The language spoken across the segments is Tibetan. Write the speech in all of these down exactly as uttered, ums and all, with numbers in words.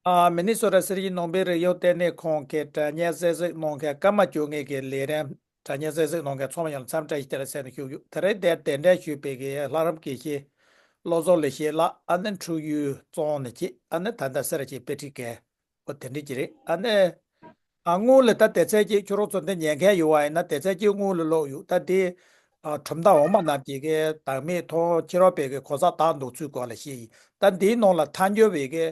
ཨ། མི་ནི་སོ་ཊ་སི་ཊི་ནང་པའི་རིག་གཞུང་ལྟེ་གནས་ཁང་གི་དྲ་བརྙན་གསན་གཟིགས་གནང་མཁན་སྐར་མ་བཅོ་ལྔའི་གི་ལས་རིམ། དྲ་བརྙན་གསན་གཟིགས་གནང་མཁན་ཚང་མ་ཡོངས་ལ་འཚམས་འདྲི་ཞུ་བ་དང་བསྟུན་ནས་ཞུ་རྒྱུ། དེ་རིང་འདིར་གདན་འདྲེན་ཞུས་པའི་གི་ལྷ་རམས་དགེ་བཤེས་བློ་བཟང་ལེགས་བཤད་ལགས། ཨ་ནི་འཁྲུངས་ཡུལ་གཙང་ནས་ཅིག་ཨ་ནི་ད་ལྟ་སེ་ར་བྱེས་དཔེ་ཁྲིད་མཁན། འོ་དེ་འདྲ་ཅིག་རེད། ཨ་ནི། ཨ། སྔོན་ལ་ད་དེ་ཚོ་ཅིག་ཁྱོད་རང་ཚོ་འདི་ཉན་མཁན་ཡོད་པ་ཡིན་ན་དེ་ཚོ་ཅིག་སྔོན་ལ་ཀློག་ཡོད། ད་དེ། ཨ། གྲུབ་མཐའ་འོག་མ་རྣམས་ཀྱི་གི་བདག་མེད་དང་ཕྱི་རོལ་པའི་གི་གང་ཟག་བདག་འདོགས་ཚུལ་སྐོར་ལ་བཤད་ཡིན། ད་འདིའི་ནང་ལ་ཐལ་འགྱུར་བའི་གི།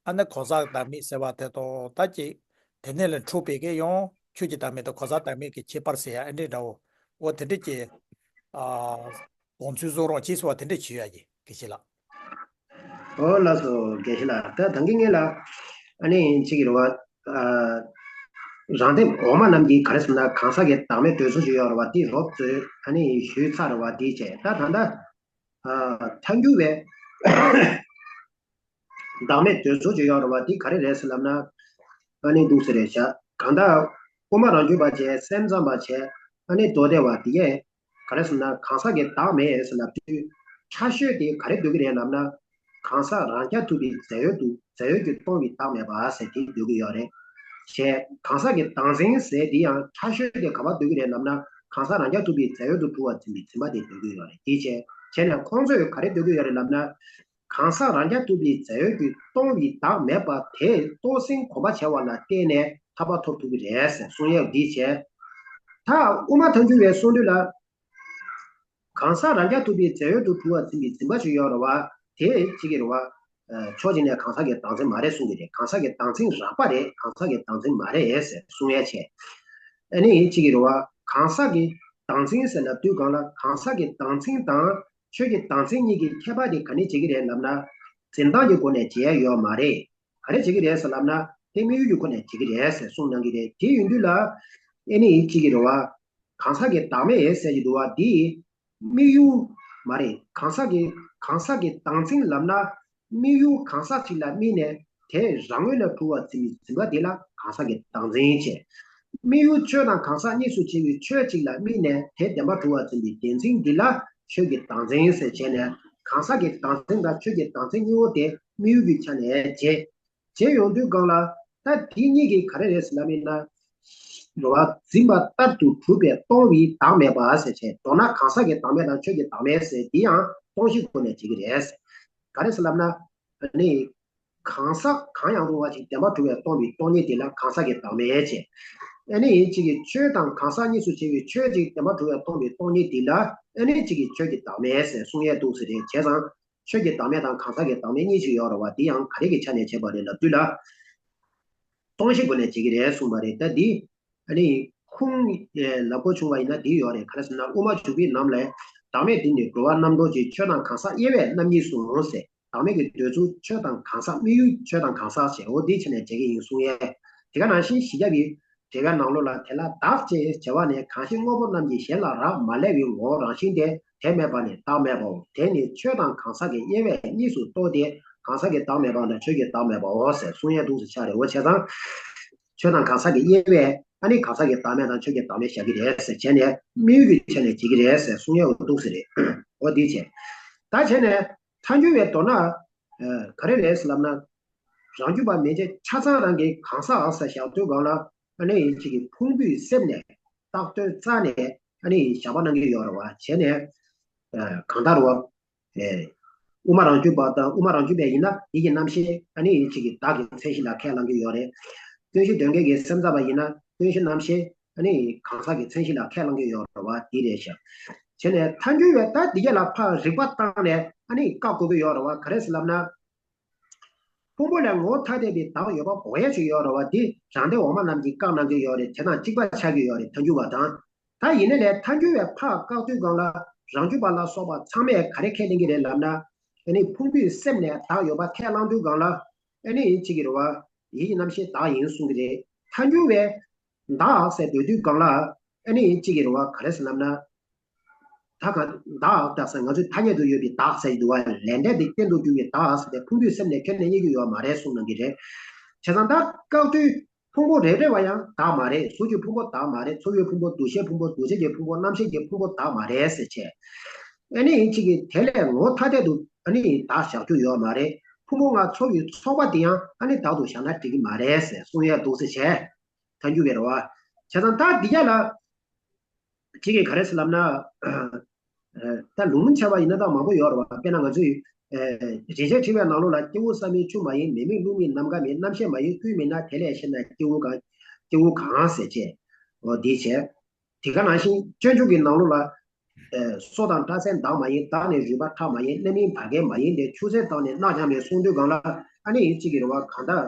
ཨ་ནི་གང་ཟག་བདག་མེད་ཟེར་བ་དེ་དང་ད་ཅིག་དེ་ནས་ལས་འཕྲོས་པའི་གི་ཡང་ཆོས་ཀྱི་བདག་མེད་དང་གང་ཟག་བདག་མེད་ཀྱི་ཁྱད་པར་ཟེར་ཡ་ཨེ་འདྲ་འདྲ་བོ། འོ་དེ་འདྲ་ཅིག་ཨ། དགོངས་ཚུལ་བཟོ་རོགས་གྱིས་ཟེར་བ་དེ་འདྲ་ཞུ་ཡ་ཡིན། དགེ་བཤེས་ལགས། ཨོ་ལགས་སོ། དགེ་བཤེས་ལགས། ད་ད་གིན་ངས་ལ། ཨ་ནི་ཅིག་གི་རེད་བ། ཨ། རང་དེབ་འོག་མ་རྣམས་ཀྱིས་ག་རེ་ཟེར་ན་གང་ཟག་གི་བདག་མེད་འདོད་ཚུལ་ཞིག་ཡོད་རེད་བ། དེ་རོབ་ཙམ་ཨ་ནི་ཞུས་ཚར་རེད་བ། དེ་བྱས་ད་ད་ལྟ། ཨ། ཐལ་འགྱུར་བའི་བདག་མེད་འདོད་ཚུལ་ཞིག་ཡོད་རེད་བ། དེ་ག་རེ་རེད་ཟེར་ལབ་ན། ཨ་ནི་འདུག་ཟེར་རེད་བཞག་གང་ལྟར་དབུ་མ་རང་རྒྱུད་པ་བྱས། སེམས་ཙམ་པ་བྱས། ཨ་ནི་མདོ་སྡེ་པ་དེ་གས། ག་རེ་ཟེར་ན་གང་ཟག་གི་བདག་མེད་ཟེར་ལབ་དུས། ཕྲ་ཤོས་དེ་ག་རེ་འདོད་ཀྱི་རེད་ལབ་ན། གང་ཟག་རང་རྐྱ་ཐུབ་པའི་རྫས་ཡོད་དུ་རྫས་ཡོད་ཀྱིས་སྟོང་བའི་བདག་མེད་པ་ཟེར་དེ་འདོད་ཀྱི་ཡོད་རེད། བྱས། གང་ཟག་གི་བདག་འཛིན་ཟེར་དེ་ཡང་ཕྲ་ཤོས་དེ་ག་པར་འདོད་ཀྱི་རེད་ལབ་ན། གང་ཟག་རང་རྐྱ་ཐུབ་པའི་རྫས་ཡོད་དུ་གྲུབ་པར་འཛིན་པའི་འཛིན་པ་དེ་འདོད་ཀྱི་ཡོད་རེད། དེ་བྱས། བྱས་ནས་ཁོང་ཚོས་ག་རེ་འདོད་ཀྱི་ཡོད་རེད་ལབ་ན། གང་ཟག་རང་རྐྱ་ཐུབ་པའི་རྫས་ཡོད་ཀྱིས་སྟོང་བའི་བདག་མེད་པ་དེ་རྟོགས་ཟིན་གོམས་པ་བྱས་པ་ལ་བརྟེན་ནས་ཐར་པ་ཐོབ་ཐུབ་ཀྱི་རེད་ཟེར་གསུང་ཡས་འདི་བྱས། ད་དབུ་མ་ཐལ་འགྱུར་བས་གསུང་དུས་ལ། གང་ཟག་རང་རྐྱ་ཐུབ་པའི་རྫས་ཡོད་དུ་གྲུབ་པར་འཛིན་པའི་འཛིན་པ་ཞིག་ཡོད་རེད་བ། དེ་གཅིག་གི་རེད་བ། ཕྱོགས་གཅིག་ནས་གང་ཟག་གི་བདག་འཛིན་མ་རེད་གསུང་གི་རེད། གང་ཟག་གི་བདག་འཛིན་རགས་པ་རེད། གང་ཟག་གི་བདག་འཛིན་མ་རེད་ཟེར་གསུང་ཡས་བྱས། ཨ་ནི་གཅིག་གི་རེད་བ། གང་ཟག་གི་བདག་འཛིན་ཟེར་ལབ་དུས་སྒང་ལ་གང་ཟག་གི་བདག་འཛིན་དང་ཆོས་ཀྱི་བདག་འཛིན་གཉིས་ཀྱི་ཁྱད་པར་དེ་ག་ནས་འབྱེད་ཀྱི་རེད་ལབ་ན། འཛིན་སྟངས་ཀྱི་སྒོ་ནས་འབྱེད་ཡ་ཡོད་མ་རེད། ག་རེ་བྱེད་ཀྱི་རེད་ཟེར་ལབ་ན་དེ་དམིགས་ཡུལ་གྱི་སྒོ་ནས་བྱེད་ཀྱི་རེད་ཟེར་གསུངས་གནང་གི་རེད། དེ་ཡིན་དུས་ལ་ཨེ་ནི་གཅིག་གི་རེད་བ། གང་ཟག་གི་བདག་མེད་ཟེར་གྱི་འདུག་བ། འདི་དམིགས་ཡུལ་མ་རེད། གང་ཟག་གི་གང་ཟག་གི་བདག་འཛིན་ལབ་ན་དམིགས་ཡུལ་གང་ཟག་ཅིག་ལ་དམིགས་ནས་དེ་རང་ངོས་ལ་གྲུབ་པར་འཛིན་པའི་འཛིན་པ་འདི་ལ་གང་ཟག་གི་བདག་འཛིན་བྱས། དམིགས་ཡུལ་ཆོས་དང་གང་ཟག་གཉིས་སུ་ཕྱེ་བའི་ཆོས་གཅིག་ལ་དམིགས་ནས་དེ་བདེན་པར་གྲུབ་པར་འཛིན་པའི་བདེན་འཛིན་འདི་ལ་ཆོས་ཀྱི་བདག་འཛིན་ཟེར་བྱས་ནས་གང་ཟག་གི་བདག་འཛིན་དང་ཆོས་ཀྱི་བདག་འཛིན་གཉིས་པོ་དེ་དམིགས་ཡུལ་གྱི་ཆ་ནས་བྱས། བྱས་ཡོང་དུས་སྒང་ལ་ད་དེ་གཉིས་ཀྱིས་ག་རེ་རེད་ཟེར་ལབ་ཡིན་ན། རེད་བ། འཛིན་པ་ལྟར་དུ་གྲུབ་པའི་སྟོང་བའི་བདག་མེད་པ་ཟེར་བྱས། མདོར་ན་གང་ཟག་གི་བདག་མེད་དང་ཆོས་ཀྱི་བདག་མེད་ཟེར་འདི་ཡང་སྟོང་གཞིའི་སྒོ་ནས་འབྱེད་ཀྱི་རེད། ག་རེ་ཟེར་ལབ་ན། ཨ་ནི། གང་ཟག་གང་ཡང་རུང་བ་ཞིག་བདེན་པར་གྲུབ་པའི་སྟོང་པའི་སྟོང་ཉིད་དེ་ལ་གང་ཟག་གི་བདག་མེད་ཅེས། ཨ་ནི་གཅིག་གིས་ཆོས་དང་གང་ཟག་གཉིས་སུ་ཕྱེ་བའི་ཆོས་གཅིག་བདེན་པར་གྲུབ་པའི་སྟོང་པའི་སྟོང་ཉིད་དེ་ལ་ཨ་ནི་གཅིག་གིས་ཆོས་ཀྱི་བདག་མེད་ཟེར་གསུང་ཡས་འདུག་ཟེར་རེད། བྱས་ཙང་། ཆོས་ཀྱི་བདག་མེད་དང་གང་ཟག་གི་བདག་མེད་གཉིས་ཤིག་ཡོད་རེད་བ། དེ་ཡང་ག་རེ་གི་ཆ་ནས་བྱས་པ་རེད་ལབ་དུས་ལ། སྟོང་གཞིའི་སྒོ་ནས་འབྱེད་ཀྱི་རེད་གསུངས་པ་རེད། ད་འདི་ཨ་ནི་ཁུངས་ལབ་དགོས་བྱུང་བ་ཡིན་ན་འདི་ཡོད་རེད། ག་རེ་ཟེར་ན་དབུ་མ་འཇུག་པའི་ལམ་ལས། བདག་མེད་འདི་ནི་གྲོལ་བ་རྣམ་གྲོལ་གྱི། ཆོས་དང་གང་ཟག་དབྱེ་བས་རྣམ་གཉིས་སུ་ཟེར། བདག་མེད་ཀྱི་འདོད་ཚུལ་ཆོས་དང་གང་ཟག་དམིགས་ཡུལ་ཆོས་དང་གང་ཟག་ཞེས་འོ་འདིའི་ཆ་ནས་འབྱེད་ཀྱི་ཡིན་གསུང་ཡས། དེ་ག་ནང་བཞིན་བཞི་བརྒྱ་པའི། འགྲེལ་པའི་ནང་ལོགས་ལ་དེ་ལ་བདག་ཅེས་བྱ་བ་ནི་གང་ཞིག་དངོས་པོ་རྣམས་ཀྱི་གཞན་ལ་རག་མ་ལས་པའི་ངོ་བོ་རང་བཞིན་ཏེ། དེ་མེད་པ་ནི་བདག་མེད་པའོ། དེ་ནི་ཆོས་དང་གང་ཟག་གི་དབྱེ་བས་གཉིས་སུ་རྟོག་སྟེ། གང་ཟག་གི་བདག་མེད་པ་དང་ཆོས་ཀྱི་བདག་མེད་པའོ་ཟེར་གསུང་ཡས་འདུག་ཟེར་ཆགས་རེད། འོ་བྱས་ཙང་། ཆོས་དང་གང་ཟག་གི་དབྱེ་བས་ཨ་ནི་གང་ཟག་གི་བདག་མེད་དང་ཆོས་ཀྱི་བདག་མེད་བཞག་གི་རེད་ཟེར་བྱས་ནས་དམིགས་ཡུལ་གྱི་ཆ་ནས་འབྱེད་ཀྱི་རེད་ཟེར་གསུང་ཡས་འདུག་ཟེར་རེད། འོ་འདི་བྱས། ད་བྱས་ནས། ཐལ་འགྱུར་བས་མདོར་ན། ཨ། ག་རེ་རེད་ཟེར་ལབ་ན། རང་རྒྱུད་པ་མན་ཆད་ཆ་ཚང་རང་གིས་གང་ཟག་ཨ་ཟེར་བཞག་དུས་སྒང་ལ་ཨ་ནི་ཡིན་གཅིག་གི་ཕུང་པོའི་སེམས་ནས་བཏགས་དོན་རྩ་ནས་ཨ་ནི་བཞག་པ་གནང་གི་ཡོད་རེད་བ། བྱས་ནས། ཨ། གང་ལྟར་བ། ཨེ། དབུ་མ་རང་རྒྱུད་པ་དང་དབུ་མ་རང་རྒྱུད་པས་ཡིན་ན་ཡིད་ཀྱི་རྣམ་ཤེས་ཨ་ནི་ཡིན་གཅིག་གི་བདག་གི་མཚན་གཞི་ལ་ཁས་བླང་གི་ཡོད་རེད། ཀུན་གཞི་དོན་གཉེར་གྱི་སེམས་ཙམ་པ་ཡིན་ན་ཀུན་གཞི་རྣམ་ཤེས་ཨ་ནི་གང་ཟག་གི་མཚན་གཞི་ལ་ཁས་བླང་གི་ཡོད་རེད་བ། འདི་རེད་ཤག་བྱས་ནས་ཐལ་འགྱུར་བས་ད་འདི་ག་ལ་ཕར་རིགས་པ་བཏང་ནས་ཨ་ནི་བཀག་དགོས་ཀྱི་ཡོད་རེད་བ། ག་རེ་ཟེར་ལབ་ན། ཕུང་པོ་ལས་ངོ་བོ་ཐ་དད་པའི་བདག་ཡོད་པ་འགོག་ཡ་ཅིག་ཡོད་རེད་བ། འདི་རང་སྡེ་འོག་མ་རྣམས་ཀྱིས་བཀག་གནང་གི་ཡོད་རེད། དེ་དང་གཅིག་པ་ཆགས་ཀྱི་ཡོད་རེད། ཐལ་འགྱུར་བ་དང་། ད་ཡིན་ནའི་ལས་ཐལ་འགྱུར་བས་ཕར་བཀག་དུས་སྒང་ལ་རང་རྒྱུད་པ་ལ་སོགས་པ་ཚང་མས་ག་རེ་ཁས་ལེན་གྱི་རེད་ལབ་ན། ཨ་ནི་ཕུང་པོའི་སེམས་ནས་བདག་ཡོད་པ་ཁས་བླངས་དུས་སྒང་ལ། ཨ་ནི་ཅིག་གི་རེད་བ། ཡིད་ཀྱི་རྣམ་ཤེས་བདག་ཡིན་གསུང་གི་རེད། ཐལ་འགྱུར་བས། བདག་ཟེར་འདོད་དུས་སྒང་ལ། ཨ་ནི་ཅིག་གི་རེད་བ། ག་རེ་ཟེར་ལབ་ན། ད་ག་བདག་བདག་ཟེར་ང་ཚོའི་ཐ་སྙད་དུ་ཡོད་པའི་བདག་ཟེར་གྱི་འདུག་བ། ལས་འབྲས་དེ་རྟེན་དུ་གྱུར་པའི་བདག་ཟེར་ཏེ་ཕུང་པོའི་སེམས་ནས་ཁྱོན་ནས་རྙེད་ཀྱི་ཡོད་མ་རེད་གསུངས་གནང་གི་རེད། བྱས་ཙང་ད་བཀག་དུས་ཕུང་པོ་རེ་རེ་བ་ཡང་བདག་མ་རེད། གཟུགས་ཀྱི་ཕུང་པོ་བདག་མ་རེད། ཚོར་བའི་ཕུང་པོ། འདུ་ཤེས་ཕུང་པོ། འདུ་བྱེད་ཀྱི་ཕུང་པོ། རྣམ་ཤེས་ཀྱི་ཕུང་པོ་བདག་མ་རེད་ཟེར་བྱས། ཨ་ནི་ཡིན་གཅིག་གི་དེ་ལས་ངོ་བོ་ཐ་དད་དུ་ཨ་ནི་བདག་བཞག་རྒྱུ་ཡོད་མ་རེད། ཕུང་པོ་ལྔ་ཚོར་བའི་ཚོགས་པ་དེ་ཡང་ཨ་ནི་བདག་ཏུ་བཞག་ན་འགྲིག་གི་མ་རེད་ཟེར་གསུང་ཡ་འདུག་ཟེར་བྱས། ཐལ་འགྱུར་བའི་རེད་བ། བྱས་ཙང་ད་འདི་ག་ལ། གཅིག་གིས་ག་རེ་ཟེར་ལབ་ན། ད་ལུང་མིན་ཆ་བ་ཡིན་ན་ད་མང་པོ་ཡོད་རེད་བ། དཔེར་ན་ང་ཚོས་རིན་ཆེན་ཕྲེང་བའི་ནང་ལོགས་ལ། སྐྱེ་བོ་བསམ་མིན་ཆུ་མ་ཡིན། མེ་མེད་རླུང་མེད་ནམ་མཁའ་མེད། རྣམ་ཤེས་མ་ཡིན་ཀུན་མེད་ན། དེ་ལས་གཞན་དག་སྐྱེ་བོ་གང་སྐྱེ་བོ་གང་ཟེར་བྱས། འོ་འདི་བྱས། དེ་ག་ནང་བཞིན་སྤྱོད་འཇུག་གི་ནང་ལོགས་ལ། སོ་དང་སྐྲ་སེན་དག་མ་ཡིན། བདག་ནི་རུས་པ་ཁྲག་མ་ཡིན། རྣམ་སྨིན་བད་ཀན་མ་ཡིན་ཏེ། ཆུ་སེར་དག་ནི་རྣག་འཇམ་ཡིན། གསུང་དུས་སྒང་ལ་ཨ་ནི་གཅིག་གི་རེད་བ། གང་ལྟར།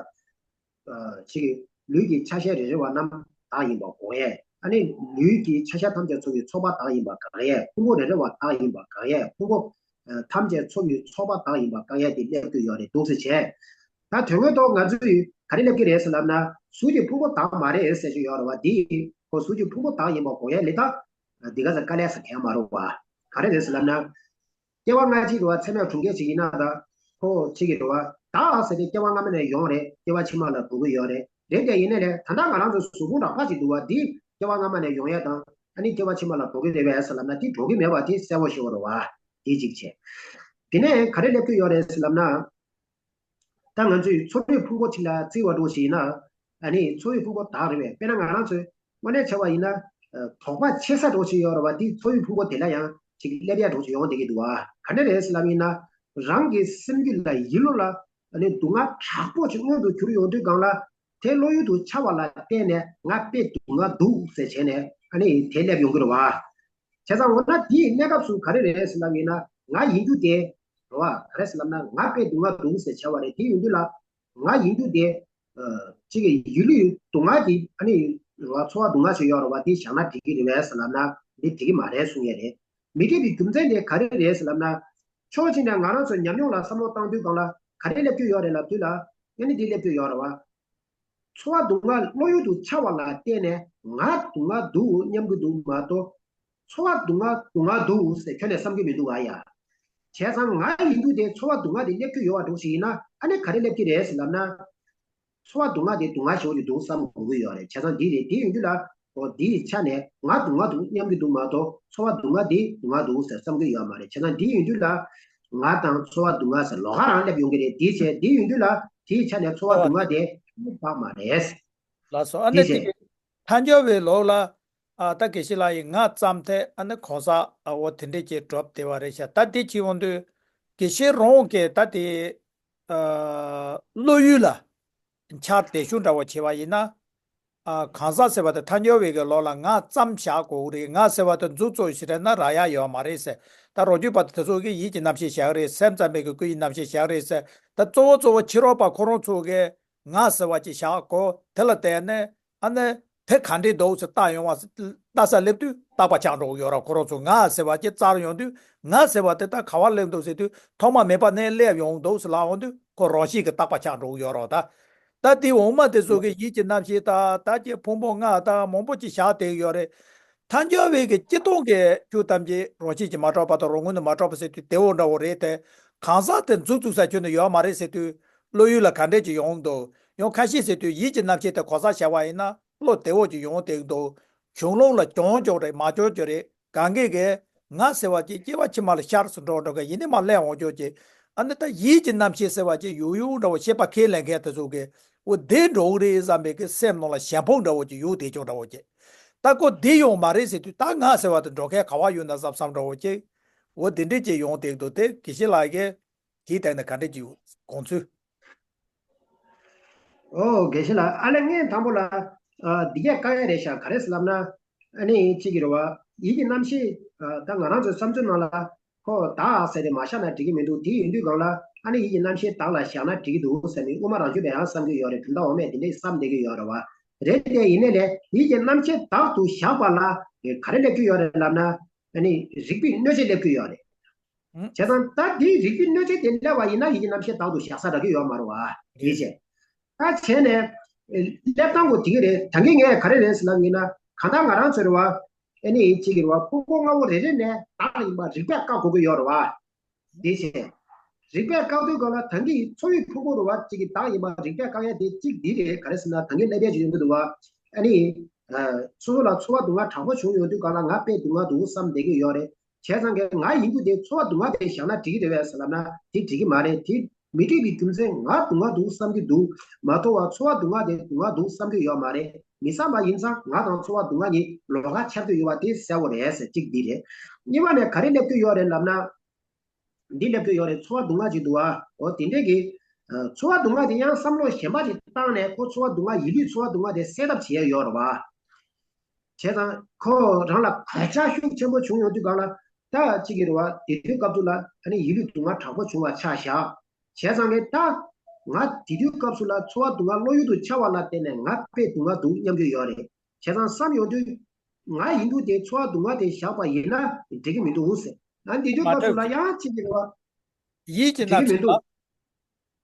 ཅིག་ལུས་ཀྱི་ཆ་ཤས་རེ་རེ་བ་རྣམས་བདག་ཡིན་པ་དགོངས་ཡས། ཨ་ནི་ལུས་ཀྱི་ཆ་ཤས་ཐམས་ཅད་ཚོར་བའི་ཚོགས་པ་བདག་ཡིན་པ་དགག་ཡས། ཕུང་པོ་རེ་རེ་བ་བདག་ཡིན་པ་དགག་ཡས། ཕུང་པོ་ཐམས་ཅད་ཚོར་བའི་ཚོགས་པ་བདག་ཡིན་པ་དགག་ཡས་དེ་སླེབས་ཀྱི་ཡོད་རེད་འདུག་ཟེར་བྱས། ད་དོན་དངོས་ཐོག་ང་ཚོས་ག་རེ་སླེབས་ཀྱི་རེད་ཟེར་ལབ་ན། གཟུགས་ཀྱི་ཕུང་པོ་བདག་མ་རེད་ཟེར་གྱི་ཡོད་རེད་བ། འདི་ཁོ་གཟུགས་ཀྱི་ཕུང་པོ་བདག་ཡིན་པ་དགོངས་ཡས་ལས་ད། འདི་ག་ཚོད་དཀའ་ལས་ཟེར་གང་ཡང་མ་རེད་བ། ག་རེ་རེད་ཟེར་ལབ་ན། སྐྱེ་བ་སྔ་ཕྱི་རེད་བ། ཚད་མེད་གྲོང་ཁྱེར་ཅིག་ཡིན་ན་ད། ཁོ་ཅིག་གི་རེད་བ། བདག་ཟེར་དེ་སྐྱེ་བ་སྔ་མ་ནས་ཡོང་རེད། སྐྱེ་བ་ཕྱི་མ་ལ་འགྲོ་གི་ཡོད་རེད། རེད་དེ་ཡིན་ནའི་ལས་ད་ལྟ་ང་རང་ཚོ་གཟུགས་ཕུང་རགས་པ་ཅིག་འདུག་བ། འདི་སྐྱེ་བ་སྔ་མ་ནས་ཡོང་ཡས་དང་། ཨ་ནི་སྐྱེ་བ་ཕྱི་མ་ལ་འགྲོ་གི་རེད་བས་ཟེར་ལབ་ན། འདི་འགྲོ་གི་མེད་བ་དེ་གསལ་པོ་ཞེ་པོ་རེད་བ། འདི་གཅིག་བྱས། དེ་ནས་ག་རེ་སླེབས་ཀྱི་ཡོད་རེད་ཟེར་ལབ་ན། ད་ང་ཚོས་ཚོར་བའི་ཕུང་པོ་གཅིག་ལ་བརྩི་བ་འདྲ་ཞིག་ཡིན་ན། ཨ་ནི་ཚོར་བའི་ཕུང་པོ་བདག་རེད་བས། དཔེར་ན་ང་རང་ཚོས་དངོས་གནས་བྱས་པ་ཡིན་ན། དོགས་པ་ཆེ་ས་འདྲ་ཞིག་ཡོད་རེད་བ། དེ་ཚོར་བའི་ཕུང་པོ་དེ་ལ་ཡང་ཅིག་སླེབས་ཡ་འདྲ་ཞིག་ཡོང་བསྡད་ཀྱི་འདུག་བ། ག་འདྲ་རེད་ཟེར་ལབ་ཡིན་ན། རང་གི་སེམས་རྒྱུད་ལ་ཡིད་བློ་ལ་ཨ་ནི་སྡུག་བསྔལ་དྲག་པོ་ཅིག་མངོན་དུ་གྱུར་ཡོང་དུས་སྒང་ལ། དེ་བློ་ཡུལ་དུ་འཆར་བ་ལ་བརྟེན་ནས་ང་དཔེ་སྡུག་བསྔལ་འདུག་ཟེར་བྱས་ནས་ཨ་ནི་དེ་སླེབས་ཡོང་གི་རེད་བ། བྱས་ཙང་འོ་ན་དེའི་གནས་སྐབས་སུ་ག་རེ་རེད་ཟེར་ལབ་ཡིན་ན། ང་ཡིན་རྒྱུ་དེ་རེད་བ། ག་རེ་ཟེར་ལབ་ན། ང་དཔེ་སྡུག་བསྔལ་འདུག་ཟེར་བྱས་པ་རེད། དེ་ཡིན་དུས་ལ། ང་ཡིན་རྒྱུ་དེ། ཨ། གཅིག་གི་ཡིད་ལུས་སྡུག་བསྔལ་གྱི་ཨ་ནི་རེད་བ། ཚོར་བ་སྡུག་བསྔལ་ཞིག་ཡོད་རེད་བ། དེ་བཞག་ན་འགྲིག་གི་རེད་བས་ཟེར་ལབ་ན། འདི་འགྲིག་གི་མ་རེད་གསུང་ཡས་རེད། མི་འགྲིག་པའི་རྒྱུ་མཚན་དེ་ག་རེ་རེད་ཟེར་ལབ་ན། ཕྱོགས་གཅིག་ནས་ང་རང་ཚོ་ཉམས་མྱོང་ལ་བསམ་བློ་བཏང་དུས་སྒང་ལ་ག་རེ་སླེབས་ཀྱི་ཡོད་རེད་ལབ་དུས་ལ། ཨ་ནི་འདི་སླེབས་ཀྱི་ཡོད་རེད་བ། ཚོར་བ་སྡུག་བསྔལ་བློ་ཡུལ་དུ་འཆར་བ་ལ་བརྟེན་ནས་ང་སྡུག་བསྔལ་འདུག་སྙམ་གྱི་འདུག་མ་གཏོགས། ཚོར་བ་སྡུག་བསྔལ་སྡུག་བསྔལ་འདུག་ཟེར་ཁྱོན་ནས་བསམ་གྱི་མི་འདུག་ག་ཡ། བྱས་ཙང་ང་ཡིན་རྒྱུ་དེ་ཚོར་བ་སྡུག་བསྔལ་དེ་སླེབས་ཀྱི་ཡོད་པ་འདྲ་ཞིག་ཡིན་ན། ཨ་ནི་ག་རེ་སླེབས་ཀྱི་རེད་ཟེར་ལབ་ན། ཚོར་བ་སྡུག་བསྔལ་དེ་སྡུག་བསྔལ་ཞེ་པོ་ཅིག་འདུག་བསམ་དགོས་ཀྱི་ཡོད་རེད། བྱས་ཙང་འདི་རེད། དེ་ཡིན་དུས་ལ། འོ་འདིའི་ཆ་ནས་ང་སྡུག་བསྔལ་འདུག་སྙམ་གྱི་འདུག་མ་གཏོགས། ཚོར་བ་སྡུག་བསྔལ་དེ་སྡུག་བསྔལ་འདུག་ཟེར་བསམ་གྱི་ཡོད་མ་རེད། བྱས་ཙང་འདི་ཡིན་དུས་ལ། ང་དང་ཚོར་བ་སྡུག་བསྔལ་ཟེར་ལོགས་ཀ་རང་སླེབས་ཡོང་གི་རེད། དེའི་ཕྱིར་འདི་ཡིན་དུས་ལ་དེའི་ཆ་ནས་ཚོར་བ་སྡུག་བསྔལ་དེ་བདག་མ་རེད། ལགས་སོ། ཨ་ནི་དེ་གི་ཐལ་འགྱུར་བའི་ལུགས་ལ། ཨ། ད་དགེ་བཤེས་ལགས་ཡིས་ང་ཙམ་ཐལ། ཨ་ནི་གང་ཟག་ཨ་འོ་དེ་འདྲས་ཀྱི་གྲུབ་བསྡད་པ་རེད་ཤག་ད་དེ་བྱེད་འོང་དུས་དགེ་བཤེས་རང་གིས་ད་དེ། ཨ། བློ་ཡུལ་ལ་འཆར་བདེ་ཤོས་འདྲ་བོ་བྱས་པ་ཡིན་ན། ཨ། གང་ཟག་ཟེར་བ་དེ་ཐལ་འགྱུར་བའི་གི་ལུགས་ལ་ང་ཙམ་བཞག་དགོས་ཀྱི་རེད། ང་ཟེར་བ་དེ་མཛུབ་ཙོག་ཞིག་རེད་ན་རག་ཡ་ཡོད་མ་རེད་ཟེར། ད་རོ་རྒྱུས་པ་དེ་ཚོ་གིས་ཡིད་ཀྱི་རྣམ་ཤེས་བཞག་རེད། སེམས་ཙམ་པའི་གི་སྐུ་ཡི་རྣམ་ཤེས་བཞག་རེད་ཟེར། ད་གཙོ་བོ་གཙོ་བོ་ཕྱི་རོལ་པ་ཁོ་རང་ཚོ་གིས་ང་ཟེར་བ་ཅིག་བཞག་གོ། དེ་ལ་བརྟེན་ནས་ཨ་ནི་དེ་ག་འདྲས་འདུག་ཟེར་བལྟ་ཡོང་བ། བལྟ་ས་སླེབས་དུས་རྟག་པ་ཆགས་འགྲོ་གི་ཡོད་རེད། ཁོ་རང་ཚོ་ང་ཟེར་བ་ཅིག་བཙལ་ཡོང་དུས། ང་ཟེར་བ་དེ་ད་ག་པར་སླེབས་འདུག་ཟེར་དུས། ཐོག་མ་མེད་པ་ནས་སླེབས་ཡོང་འདུག་ཟེར་ལབ་ཡོང་དུས། ཁོ་རང་བཞིན་གྱིས་རྟག་པ་ཆགས་འགྲོ་གི་ཡོད་རེད། ད་ད་དེ་འོག་མ་དེ་ཚོ་གི་ཡིད་ཀྱི་རྣམ་ཤེས་དང་། ད་ཀྱི་ཕུང་པོ་ལྔ་དང་མང་པོ་ཅིག་བཞག་བསྡད་ཀྱི་ཡོད་རེད། ཐལ་འགྱུར་བའི་གི་སྤྱིར་བཏང་གི་ཆོས་ཐམས་ཅད་རང་བཞིན་གྱིས་མ་གྲུབ་པ་དང་། རང་ངོས་ནས་མ་གྲུབ་པ་ཟེར་དུས་བདེ་བོ་འདྲ་བོ་རེད་དེ། གང་ཟག་དེ་མཛུབ་བཙུགས་ས་ཁྱོན་ནས་ཡོད་མ་རེད་ཟེར་དུས། བློ་ཡུལ་ལ་ག་འདྲས་ཅིག་ཡོང་འདུག་ཡང་ཁ་ཤས་ཟེར་དུས་ཡིད་ཀྱི་རྣམ་ཤེས་དེ་གང་ཟག་བྱ་བ་ཡིན་ན་བློ་བདེ་བོ་ཅིག་ཡོང་བསྡད་འདུག་གཞུང་ལུགས་ལ་བྱུང་ཆོག་རེད། མ་བྱུང་ཆོག་རེད། གང་གིས་གི་ང་ཟེར་བ་ཅིག་སྐྱེ་བ་ཕྱི་མ་ལ་ཤར་སོང་འགྲོ་འགྲོ་གི་ཡིན་ནི་མ་སླེབས་འོང་ཆོག་ཅིག་ཨ་ནི་ད་ཡིད་ཀྱི་རྣམ་ཤེས་ཟེར་བ་ཅིག་ཡོད་ཡོད་འདྲ་བོ་ཤེས་པ་ཁས་ལེན་མཁན་དེ་ཚོ་གིས་འོ་བདེ་འགྲོ་གི་རེད་བསམ་པའི་གི་སེམས་ནང་ལ་ཞེན་ཕོག་འདྲ་བོ་ཅིག་ཡོང་བསྡད་ཆོག་འདྲ་བོ་ཅིག་ད་ཁོ་བདེ་ཡོང་མ་རེད་ཟེར་དུས། ད་ང་ཟེར་བ་དེ་འགྲོ་མཁན་ག་པར་ཡོད་ན་བསམ་བསམ་འདྲ་བོ་ཅིག་འོ་དེ་འདྲས་ཅིག་ཡོང་བསྡད་འདུག་དེ་དགེ་བཤེས་ལགས་ཀྱིས་དེའི་སྟེང་ནས་ག་འདྲས་ཅིག་དགོངས་ཚུལ། ཨོ། དགེ་བཤེས་ལགས། ཨ་ལས་ངས་དང་པོ་ལ། ཨ། འདི་གས་དཀའ་ཡ་རེད་ཤག་ག་རེ་ཟེར་ལབ་ན། ཨ་ནི་གཅིག་གི་རེད་བ། ཡིད་ཀྱི་རྣམ་ཤེས། ཨ། ད་ང་རང་ཚོའི་བསམ་ཚུལ་ནང་ལ། ཁོ་བདག་ཟེར་ཏེ་མ་བཞག་ན་འགྲིག་གི་མི་འདུག་དེ་ཡིན་དུས་སྒང་ལ་ཨ་ནི་ཡིད་ཀྱི་རྣམ་ཤེས་བདག་ལ་བཞག་ན་འགྲིག་གི་འདུག་ཟེར་ནས་དབུ་མ་རང་རྒྱུད་པས་ཡང་བསམ་གྱི་ཡོད་རེད། གྲུབ་མཐའ་འོག་མས་དེ་འདྲས་བསམ་བསྡད་ཀྱི་ཡོད་རེད་བ། རེད་དེ་ཡིན་ནའི་ལས་ཡིད་ཀྱི་རྣམ་ཤེས་བདག་ཏུ་བཞག་པ་ལ་ག་རེ་སླེབས་ཀྱི་ཡོད་རེད་ལབ་ན། ཨ་ནི་རིགས་པའི་གནོད་བྱེད་སླེབས་ཀྱི་ཡོད་རེད། བྱས་ཙང་ད་འདིའི་རིགས་པའི་གནོད་བྱེད་དེ་སླེབས་པ་ཡིན་ན་ཡིད་ཀྱི་རྣམ་ཤེས་བདག་ཏུ་བཞག་ས་རག་གི་ཡོད་མ་རེད་བ། དེ་བྱས། ད་བྱས་ནས། སླེབས་སྟངས་གོ་དེ་གི་རེད། ད་གིན་ངས་ག་རེ་རེད་ཟེར་ལབ་ཡིན་ན། གང་ལྟར་ང་རང་ཚོ་རེད་བ། ཨ་ནི་གཅིག་གི་རེད་བ། ཕུང་པོ་ལྔ་པོ་རེ་རེ་ནས་བདག་ཡིན་པ་རིགས་པས་བཀག་དགོས་ཀྱི་ཡོད་རེད་བ། དེ་བྱས། རིགས་པས་བཀག་དུས་སྒང་ལ་ད་གིན་ཚོར་བའི་ཕུང་པོ་རེད་བ། གཅིག་གི་བདག་ཡིན་པ་རིགས་པས་བཀག་ཡ་དེ་གཅིག་འདི་རེད། ག་རེ་ཟེར་ན་ད་གིན་སླེབས་ཡ་ཅིག་ཡོང་གི་འདུག་བ། ཨ་ནི། སོ་སོ་ལ་ཚོར་བ་སྡུག་བསྔལ་དྲག་པོ་བྱུང་ཡོང་དུས་སྒང་ལ་ང་དཔེ་སྡུག་བསྔལ་འདུག་བསམ་བསྡད་ཀྱི་ཡོད་རེད། བྱས་ཙང་གི་ང་ཡིན་རྒྱུ་དེ་ཚོར་བ་སྡུག་བསྔལ་དེ་བཞག་ན་འགྲིག་གི་རེད་བས་ཟེར་ལབ་ན་དེ་འགྲིག་གི་མ་རེད། དེ་ མི་འགྲིག་པའི་རྒྱུ་མཚན་ང་སྡུག་བསྔལ་འདུག་བསམ་གྱི་འདུག་མ་གཏོགས་པ་ཚོར་བ་སྡུག་བསྔལ་དེ་སྡུག་བསྔལ་འདུག་བསམ་གྱི་ཡོད་མ་རེད། མི་བསམ་པ་ཡིན་ཙང་ང་དང་ཚོར་བ་སྡུག་བསྔལ་གཉིས་ལོགས་ཀ་ཆགས་ཀྱི་ཡོད་པ་དེ་གསལ་བོ་རེད་ཟེར། གཅིག་འདི་རེད། གཉིས་པ་ནས་ག་རེ་སླེབས་ཀྱི་ཡོད་རེད་ལབ་ན། འདི་སླེབས་ཀྱི་ཡོད་རེད། ཚོར་བ་སྡུག་བསྔལ་ཅིག་འདུག་ཨ། འོ་དེ་འདྲས་ཀྱི། ཚོར་བ་སྡུག་བསྔལ་དེ་ཡང་བསམ་བློ་གཞན་པ་ཅིག་བཏང་ནས་ཁོ་ཚོར་བ་སྡུག་བསྔལ་ཡིད་ལུས་ཚོར་བ་སྡུག་བསྔལ་དེ་སེལ་ཐབས་བྱེད་ཡ་ཡོད་རེད་བ། བྱས་ཙང་ཁོ་རང་ལ་གོད་ཆག་ཤུགས་ཆེན་པོ་བྱུང་ཡོང་དུས་སྒང་ལ་ད་གཅིག་གི་རེད་བ། དེ་དུས་སྐབས་སུ་ལ་ཨ་ནི་ཡིད་ལུས་སྡུག་བསྔལ་དྲག་པོ་བྱུང་བ་ཆ་བཞག་བྱས་ཙང་གི་ད་ང་དེ་དུས་སྐབས་སུ་ལ་ཚོར་བ་སྡུག་བསྔལ་བློ་ཡུལ་དུ་འཆར་བ་ལ་བརྟེན་ནས་ང་དཔེ་སྡུག་བསྔལ་འདུག་སྙམ་གྱི་ཡོད་རེད། བྱས་ཙང་བསམ་ཡོང་དུས་ང་ཡིན་དུས་དེ་ཚོར་བ་སྡུག་བསྔལ་དེ་བཞག་པ་ཡིན་ན་འགྲིག་གི་མི་འདུག་ཟེར། ང་འདི་དུས་མ་སྐབས་སུ་ལ་ཡང་གཅིག་གི་རེད་བ། ཡིད་ཀྱི་རྣམ་ཤེས་ལ། འགྲིག་གི་མི་འདུག་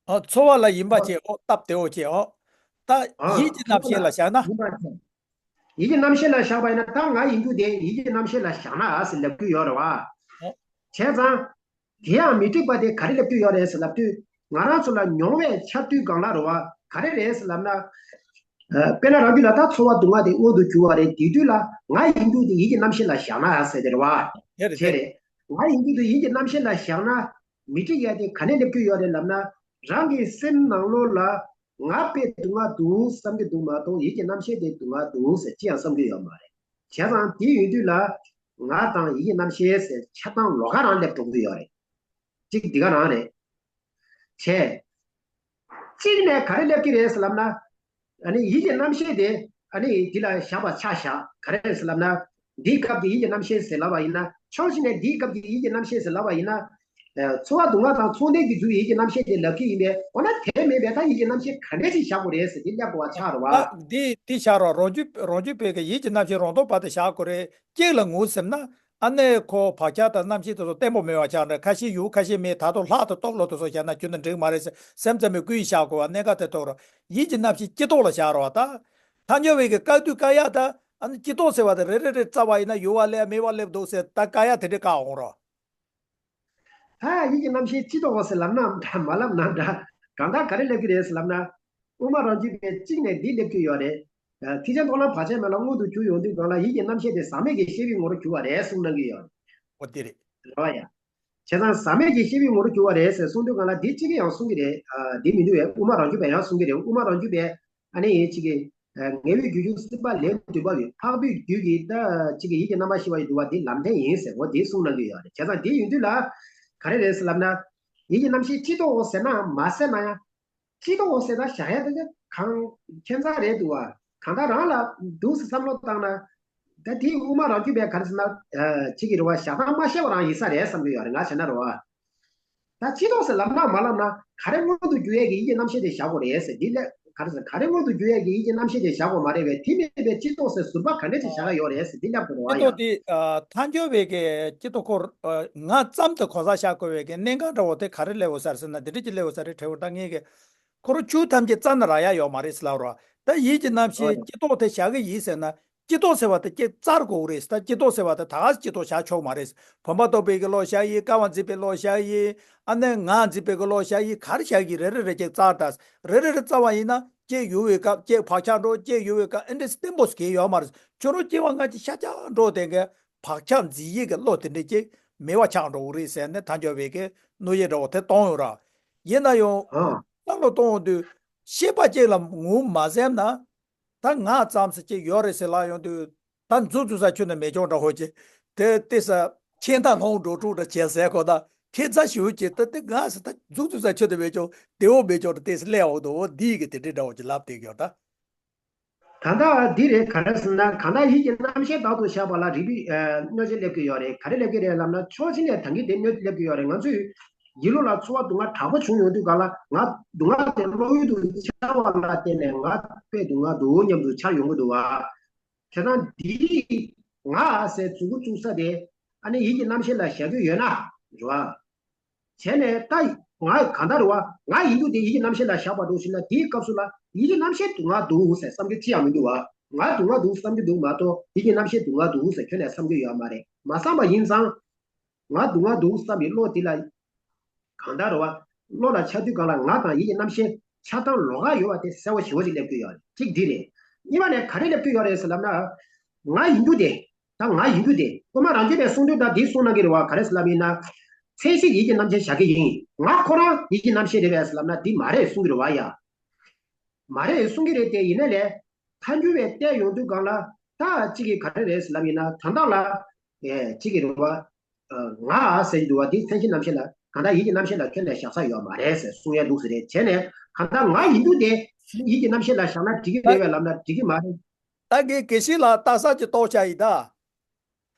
ཨ། ཚོར་བ་ལ་ཡིན་པ་བྱས་ཨོ་སྟབས་བདེ་བོ་བྱས་ཨོ། ད་ཨ། ཡིད་ཀྱི་རྣམ་ཤེས་ལ་བཞག་ན། ཡིད་ཀྱི་རྣམ་ཤེས་ལ་བཞག་པ་ཡིན་ན་ད་ང་ཡིན་རྒྱུ་དེ་ཡིད་ཀྱི་རྣམ་ཤེས་ལ་བཞག་ན་ཨ་ཟེར་ལབ་རྒྱུ་ཡོད་རེད་བ། ཨོ། བྱས་ཙང་། དེ་ཡང་མི་འགྲིག་པ་དེ་ག་རེ་ལབ་རྒྱུ་ཡོད་རེད་ཟེར་ལབ་དུས་ང་རང་ཚོ་ལ་མྱོང་བའི་འཆར་དུས་སྒང་ལ་རེད་བ། ག་རེ་རེད་ཟེར་ལབ་ན། དཔེར་ན་རང་རྒྱུད་ལ་ད་ཚོར་བ་སྡུག་བསྔལ་དེ་མངོན་དུ་གྱུར་བ་རེད། དེ་དུས་ལ་ང་ཡིན་རྒྱུ་དེ་ཡིད་ཀྱི་རྣམ་ཤེས་ལ་བཞག་ན་ཨ་ཟེར་དེ་རེད་བ། དེ་རེད་དེ་རེད། ང་ཡིན་རྒྱུ་དེ་ཡིད་ཀྱི་རྣམ་ཤེས་ལ་བཞག་ན། མི་འགྲིག་ཡ་དེ་ག་ནས་སླེབས་ཀྱི་ཡོད་རེད་ལབ་ན། རང་གི་སེམས་ནང་ལོགས་ལ་ང་དཔེ་སྡུག་བསྔལ་འདུག་བསམ་གྱི་འདུག་མ་གཏོགས་ཡིད་ཀྱི་རྣམ་ཤེས་དེ་སྡུག་བསྔལ་འདུག་ཟེར་ཅི་ཡང་བསམ་གྱི་ཡོད་མ་རེད། བྱས་ཙང་དེ་ཡིན་དུས་ལ་ང་དང་ཡིད་ཀྱི་རྣམ་ཤེས་ཟེར་ཆགས་སྡང་ལོགས་ཀ་རང་སླེབས་འགྲོ་གི་ཡོད་རེད། གཅིག་འདི་ག་རང་རེད། བྱས། གཅིག་ནས་ག་རེ་སླེབས་ཀྱི་རེད་ཟེར་ལབ་ན། ཨ་ནི་ཡིད་ཀྱི་རྣམ་ཤེས་དེ་ཨ་ནི་འདི་ལ་བཞག་པ་ཆ་བཞག་ག་རེ་རེད་ཟེར་ལབ་ན། འདིའི་སྐབས་ཀྱི་ཡིད་ཀྱི་རྣམ་ཤེས་ཟེར་ལབ་པ་ཡིན་ན། ཕྱོགས་གཅིག་ནས་འདིའི་སྐབས་ཀྱི་ཡིད་ཀྱི་རྣམ་ཤེས་ཟེར་ལབ་པ་ཡིན་ན། ཚོར་བ་སྡུག་བསྔལ་དང་ཚོར་ལྡན་གྱི་རྒྱུ་ཡིད་ཀྱི་རྣམ་ཤེས་དེ་ལབ་ཀྱི་ཡིན་པས། འོ་ན་དེ་མིན་པའི་ད་ཡིད་ཀྱི་རྣམ་ཤེས་ག་འདྲས་ཅིག་བཞག་དགོས་རེད་ཟེར་དེ་སླེབས་དགོས་པ་ཆགས་རེད་བ། ད་འདི་འདི་བཞག་རོགས། རང་རྒྱུད་རང་རྒྱུད་པའི་གི་ཡིད་ཀྱི་རྣམ་ཤེས་རང་སྟོང་པ་དེ་བཞག་དགོས་རེད། གཅིག་ལ་ངོ་ཟེར་ན། ཨ་ནེ་ཁོ་བག་ཆགས་དང་རྣམ་ཤེས་དེ་ཚོ་བརྟན་པོ་མེད་པ་ཆགས་ནས་ཁ་ཤས་ཡུག་ཁ་ཤས་མེད། ད་དུང་ལྷག་ཏུ་ལྟོགས་ལོ་དེ་ཚོ་བྱས་ན་ཁྱོད་ནི་འགྲིག་མ་རེད་ཟེར་སེམས་ཙམ་པའི་སྐུ་ཡིས་བཞག་དགོས་པ་གནད་འགག་དེ་རྟོགས་རོགས། ཡིད་ཀྱི་རྣམ་ཤེས་སྐྱེ་ལྡོག་ལ་བཞག་རོགས། ད་ཐལ་འགྱུར་བའི་གི་བཀག་དུས་བཀག་ཡག་ད་ཨ་ནི་སྐྱེ་ལྡོག་ཟེར་བ་དེ་རེ་རེ་རེ་རྩ་བ་ཡིན་ན་ཡུ་བ་ལེ་མེ་བ་ལེབ་འདུག་ཟེར་ད་བཀག་ཡག་དེ་འདྲས་བཀག་འོང་རོགས། ད་ཡིད་ཀྱི་རྣམ་ཤེས་སྐྱེ་ལྡོག་ཟེར་ལབ་ན་འདྲ་མ་ལབ་ན་འདྲ། གང་ལྟར་ག་རེ་ལབ་ཀྱི་རེད་ཟེར་ལབ་ན། དབུ་མ་རང་རྒྱུད་པའི་གཅིག་ནས་འདི་ལབ་ཀྱི་ཡོད་རེད། ཐེག་ཆེན་མཐོང་ལམ་བག་ཆགས་མེད་ལ་མངོན་དུ་གྱུར་ཡོང་དུས་སྒང་ལ་ཡིད་ཀྱི་རྣམ་ཤེས་དེ་ཟག་མེད་ཀྱི་ཤེས་པའི་ངོ་བོར་གྱུར་པ་རེད་གསུངས་གནང་གི་ཡོད་རེད། འོ་དེ་རེད། རེད་བ་ཡ། བྱས་ཙང་ཟག་མེད་ཀྱི་ཤེས་པའི་ངོ་བོར་གྱུར་པ་རེད་ཟེར་གསུངས་དུས་སྒང་ལ་འདི་གཅིག་གིས་ཡང་གསུང་གི་རེད། འདི་མི་འདུག་བས། དབུ་མ་རང་རྒྱུད་པས་ཡང་གསུང་གི་རེད། དབུ་མ་རང་རྒྱུད་པས་ཨ་ནི་ཡིན་གཅིག་གིས། ངེས་པའི་རྒྱུད་གཞུང་སྲིད་པ་ལས་འདུས་པ་ཡོད། འཕགས་པའི་རྒྱུད་ཀྱི་ད་གཅིག་གི་ཡིད་ཀྱི་རྣམ་པར་ཤེས་པ་ཡི་འདུལ་བ་འདི་ལམ་བདེན་ཡིན་ཟེར་འོ་འདི་གསུངས་གནང་གི་ཡོད་རེད། བྱས་ཙང་འདི་ཡིན་དུས་ལ་ག་རེ་རེད་ཟེར་ལབ་ན། ཡིད་ཀྱི་རྣམ་ཤེས་སྐྱེ་ལྡོག་འོ་ཟེར་ན་མ་ཟེར་ན་ཡང་། སྐྱེ་ལྡོག་འོ་ཟེར་ད་བཞག་ཡ་དེ་གང་ཁྱད་མཚར་རེད་འདུག་བ། གང་ལྟར་རང་ལ་འདུག་ཟེར་བསམ་བློ་བཏང་ན། ད་དེ་དབུ་མ་རང་རྒྱུད་པས་ག་རེ་ཟེར་ན། གཅིག་གི་རེད་བ། བཞག་སྟངས་མ་ཤེས་པ་རང་ཡིན་ས་རེད་བསམ་གི་ཡོད་རེད་ང་བྱས་ན་རེད་བ། ད་སྐྱེ་ལྡོག་ཟེར་ལབ་ན་མ་ལབ་ན་ག་རེ་མངོན་དུ་གྱུར་ཡས་ཀྱི་ཡིད་ཀྱི་རྣམ་ཤེས་དེ་བཞག་དགོས་རེད་ཟེར། འདི་ལས་ག་རེ་ཟེར། ག་རེ་མངོན་དུ་གྱུར་ཡས་ཀྱི་ཡིད་ཀྱི་རྣམ་ཤེས་དེ་བཞག་དགོས་མ་རེད་བས། དེ་མིན་པའི་སྐྱེ་ལྡོག་ཟེར་ཟུར་པ་ག་འདྲས་ཅིག་བཞག་ཡ་ཡོད་རེད་ཟེར་འདི་ལབ་དགོས་རེད་བ། ཡ། སྐྱེ་ལྡོག་དེ་ཐལ་འགྱུར་བའི་གི་སྐྱེ་ལྡོག་ཁོ་ང་ཙམ་དུ་གོ་ས་བཞག་དགོས་པའི་གི་གནད་འགག་འདྲ་བོ་དེ་ག་རེ་སླེབས་ཡོད་ས་རེད་ཟེར་ན། འདི་འདྲས་ཅིག་སླེབས་ཡོད་ས་རེད། དྲི་བ་ད་ངས་གི་ཁོ་རང་ཆོས་ཐམས་ཅད་རྩ་ནས་རག་ཡ་ཡོད་མ་རེད་ཟེར་ལབ་རོགས། ད་ཡིད་ཀྱི་རྣམ་ཤེས་ཨོ་ཡ། སྐྱེ་ལྡོག་དེ་བཞག་གི་ཡིན་ཟེར་ན། སྐྱེ་ལྡོག་ཟེར་བ་དེ་སྐྱེ་རྩར་གོ་གི་རེད། ད་སྐྱེ་ལྡོག་ཟེར་བ་དེ་ད་ག་སེ་སྐྱེ་ལྡོག་བཞག་ཆོག་མ་རེད། བུམ་པ་རྟོགས་པའི་གི་བློ་བཞག་ཡིན། ཀ་བ་འཛིན་པའི་བློ་བཞག་ཡིན། ཨ་ནི་ངག་འཛིན་པའི་གི་བློ་བཞག་ཡིན། ག་རེ་བཞག་གི་རེ་རེ་རེ་སྐྱེ་རྩར་ད། རེ་རེ་རེ་རྩ་བ་ཡིན་ན་སྐྱེ་ཡོང་བའི་སྐབས་སྐྱེ་བག་ཆགས་འགྲོ། སྐྱེ་ཡོང་བའི་སྐབས་ཨེ་འདྲས་བརྟན་པོ་སྐྱེ་ཡོད་མ་རེད། ཁྱོད་རང་སྐྱེ་བ་སྔ་ཕྱི་ཤ་ཆག་འགྲོ་དེ་གི་བག་ཆགས་འཛིན་ཡས་གི་བློ་དེ་འདྲས་སྐྱེ་མེད་པ་ཆགས་འགྲོ་གི་རེད་ཟེར་ནས་ཐལ་འགྱུར་བའི་གི་གནོད་ཡས་འདྲ་བོ་དེ་གཏོང་ཡོད་ར། ཡིན་ན་ཡང་བསམ་བློ་གཏོང་ཡོང་དུས་ཤེས་པ་གཅིག་ལ་ངོ་མ་ཟིན་ན། ད་ང་ཙམ་ཟེར་གྱི་ཡོད་རེད་ཟེར་ལབ་ཡོང་དུས། ད་མཛུབ་བཙུགས་ས་ཁྱོན་ནས་མེད་ཀྱང་འདྲ་ཧོ་ཅེ། དེ་ལྟས་ས་ཁྱེད་ད་ལྷོང་འགྲོ་དྲུག་འདྲ་བྱས་ཟེར་གོ། ད་ཁྱེད་ཚ་ཞུ་ཅེ་ད་དེ་ང་ཟེར་ད་མཛུབ་བཙུགས་ས་ཁྱོན་ནས་མེད་ཀྱང་དེ་འོ་མེད་ཀྱང་འདྲ་ལྟས་ས་སླེབས་འོང་དུ་འོ་འདི་གི་དེ་འདྲའི་འདྲ་བོ་ཅིག་ལབ་བསྡད་ཀྱང་ད། ད་ལྟ་འདི་རེད། ག་རེ་ཟེར་ན་གང་ལྟར་ཡིད་ཀྱི་རྣམ་ཤེས་དག་ཏུ་བཞག་པ་ལ་རིགས་པའི་གནོད་བྱེད་སླེབས་ཀྱི་ཡོད་རེད། ག་རེ་སླེབས་ཀྱི་རེད་ལབ་ན་ཕྱོགས་གཅིག་ནས་ད་གིན་དེ་གནོད་སླེབས་ཀྱི་ཡོད་རེད། ང་ཚོས་ཡིད་བློ་ལ་ཚོར་བ་སྡུག་བསྔལ་དྲག་པོ་བྱུང་ཡོང་དུས་ག་ལ་ང་སྡུག་བསྔལ་དེ་བློ་ཡུལ་དུ་འཆར་བ་ལ་བརྟེན་ནས་ང་དཔེ་སྡུག་བསྔལ་འདུག་སྙམ་དུ་འཆར་ཡོང་གི་འདུག་བ། བྱས་ཙང་འདིའི་ང་ཟེར་མཛུབ་གུ་བཙུགས་ས་དེ་ཨ་ནི་ཡིད་ཀྱི་རྣམ་ཤེས་ལ་བཞག་རྒྱུ་ཡོད་ན་རེད་བ། བྱས་ནས་ད་ང་གང་ལྟར་རེད་བ། ང་ཡིན་རྒྱུ་དེ་ཡིད་ཀྱི་རྣམ་ཤེས་ལ་བཞག་པ་འདྲ་ཞིག་ན་དེའི་སྐབས་སུ་ལ་ཡིད་ཀྱི་རྣམ་ཤེས་སྡུག་བསྔལ་འདུག་ཟེར་བསམ་རྒྱུ་ཅི་ཡང་མི་འདུག་བ། ང་སྡུག་བསྔལ་འདུག་བསམ་གྱི་འདུག་མ་གཏོགས་ཡིད་ཀྱི་རྣམ་ཤེས་སྡུག་བསྔལ་འདུག་ཟེར་ཁྱོན་ནས་བསམ་གྱི་ཡོད་མ་རེད། མ་བསམ་པ་ཡིན་ཙང་། ང་སྡུག་བསྔལ་འདུག་བསམ་པའི་བློ་དེ་ལ། གང་ལྟར་རེད་བ། བློ་ལ་འཆར་དུས་སྒང་ལ་ང་དང་ཡིད་ཀྱི་རྣམ་ཤེས་འཆར་སྟངས་ལོགས་ཀ་ཡོད་པ་དེ་གསལ་བོ་ཞེ་པོ་ཅིག་སླེབས་ཀྱི་ཡོད་རེད། གཅིག་འདི་རེད། གཉིས་པ་ནས་ག་རེ་སླེབས་ཀྱི་ཡོད་རེད་ཟེར་ལབ་ན། ང་ཡིན་རྒྱུ་དེ། ད་ང་ཡིན་རྒྱུ་དེ་དབུ་མ་རང་རྒྱུད་པའི་གསུང་དོན་ད་འདི་གསུང་གནང་གི་རེད་བ། ག་རེ་ཟེར་ལབ་ཡིན་ན། མཚན་གཞིར་ཡིད་ཀྱི་རྣམ་ཤེས་བཞག་གི་ཡིན། ང་ཁོ་རང་ཡིད་ཀྱི་རྣམ་ཤེས་རེད་པས་ལབ་ན་འདི་མ་རེད་གསུང་གི་རེད་བ་ཡ། མ་རེད་གསུང་གི་རེད་དེ། ཡིན་ན་ལས་ཐལ་འགྱུར་བས་བལྟས་ཡོང་དུས་སྒང་ལ་ད་གཅིག་གིས་ག་རེ་རེད་ལབ་ཡིན་ན། དོན་དག་ལ་ཨེ་གཅིག་གིས་རེད་བ། ང་ཟེར་གྱི་འདུག་བ། འདི་མཚན་གཞི་རྣམ་ཤེས་ལ་གང་ལྟར་ཡིད་ཀྱི་རྣམ་ཤེས་ལ་ཁྱོན་ནས་བཞག་ས་ཡོད་མ་རེད་ཟེར་གསུང་ཡས་འདུག་ཟེར་རེད། བྱས་ནས་གང་ལྟར་ང་ཡིན་དུས་དེ་ཡིད་ཀྱི་རྣམ་ཤེས་ལ་བཞག་ན་འགྲིག་གི་རེད་པས་ལབ་ན་འགྲིག་གི་མ་རེད། ད་ངས་དགེ་བཤེས་ལགས་ལྟ་ས་ཅིག་རྟོགས་བྱ་ཡིན་ད།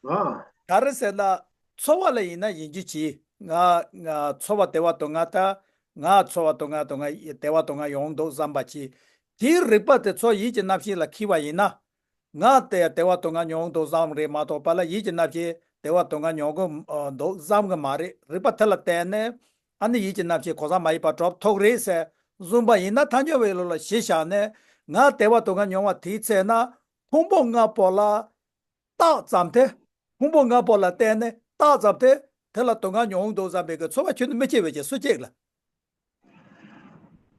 ཨ། ག་རེ་ཟེར་ན། ཚོར་བ་ལ་ཡིན་ན་ཡིན་རྒྱུ་གྱིས། ང་ང་ཚོར་བ་བདེ་བ་སྡུག་བསྔལ་ད། ང་ཚོར་བ་སྡུག་བསྔལ་སྡུག་བསྔལ་བདེ་བ་སྡུག་བསྔལ་ཡོང་འདུག་བསམ་པ་གྱིས། དེའི་རིག་པ་དེ་ཚོ་ཡིད་ཀྱི་རྣམ་ཤེས་ལ་འཁྱེར་བ་ཡིན་ན། ང་དེ་བདེ་བ་སྡུག་བསྔལ་མྱོང་འདུག་བསམ་རེད་མ་གཏོགས་པ་ལ་ཡིད་ཀྱི་རྣམ་ཤེས་བདེ་བ་སྡུག་བསྔལ་མྱོང་གི་འདུག་བསམ་གི་མ་རེད། རིག་པ་དེ་ལ་བརྟེན་ནས་ཨ་ནི་ཡིད་ཀྱི་རྣམ་ཤེས་གང་ཟག་མ་ཡིན་པ་གྲུབ་ཐུབ་རེད་ཟེར་བཟུང་པ་ཡིན་ན། ཐལ་འགྱུར་བའི་ལུགས་ལ་གཞི་བཞག་ནས་ང་བདེ་བ་སྡུག་བསྔལ་མྱོང་བ་དེའི་ཚེ་ན་ཕུང་པོ་ལྔ་པོ་ལ་བརྟགས་ཙམ་དེ། ཕུང་པོ་ལྔ་པོ་ལ་བརྟེན་ནས་བརྟགས་ཙམ་དེ། དེ་ལ་སྡུག་བསྔལ་མྱོང་འདུག་བསམ་པའི་གི་ཚོར་བ་ཁྱོན་ནས་མི་སྐྱེ་བའི་ཕྱིར་སུ་སྐྱེ་ལ།